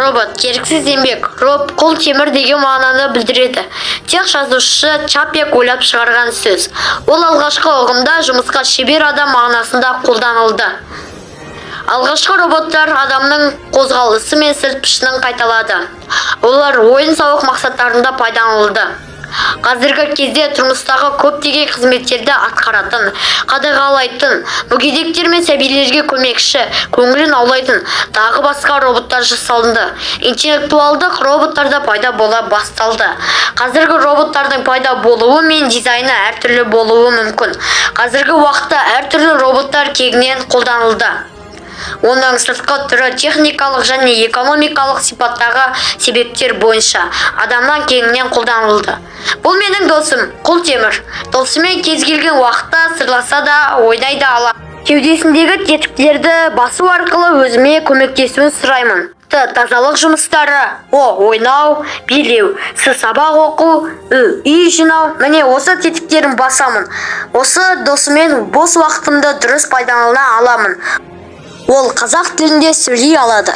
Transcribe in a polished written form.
Робот керексіз еңбек, роб құл, темір деген мағынаны білдіреді. Чех жазушысы Чапек ойлап шығарған сөз. Ол алғашқы ұғымда жұмысқа шебер адам мағынасында қолданылды. Алғашқы роботтар адамның қозғалысы мен сырт пішінін қайталады. Олар ойын-сауық мақсаттарында пайдаланылды. Қазіргі кезде тұрмыстағы көптеген қызметтерді атқаратын, қадағалайтын, мүгедектер мен сәбилерге көмекші, көңілін аулайтын тағы басқа роботтар жасалынды. Интеллектуалдық роботтар да пайда бола басталды. Қазіргі роботтардың пайда болуы мен дизайны әртүрлі болуы мүмкін. Қазіргі уақытта әртүрлі роботтар кеңінен қолданылды. Оның сыртқы түрі техникалық және экономикалық сипаттағы себептер бойынша адамнан кеңінен қолданылды. Бұл менің досым Құлтемір. Досыммен кез келген уақытта сырласа да, ойнай да аламын. Кеудесіндегі тетіктерді басу арқылы өзіме көмектесуін сұраймын. Т. Тазалық жұмыстары. О. Ойнау, билеу. С. Сабақ оқу. Ү. Үй жинау. Міне, осы тетіктерін басамын. Осы досыммен бос уақытымды дұрыс пайдалана аламын. Ол қазақ тілінде сөйлей алады.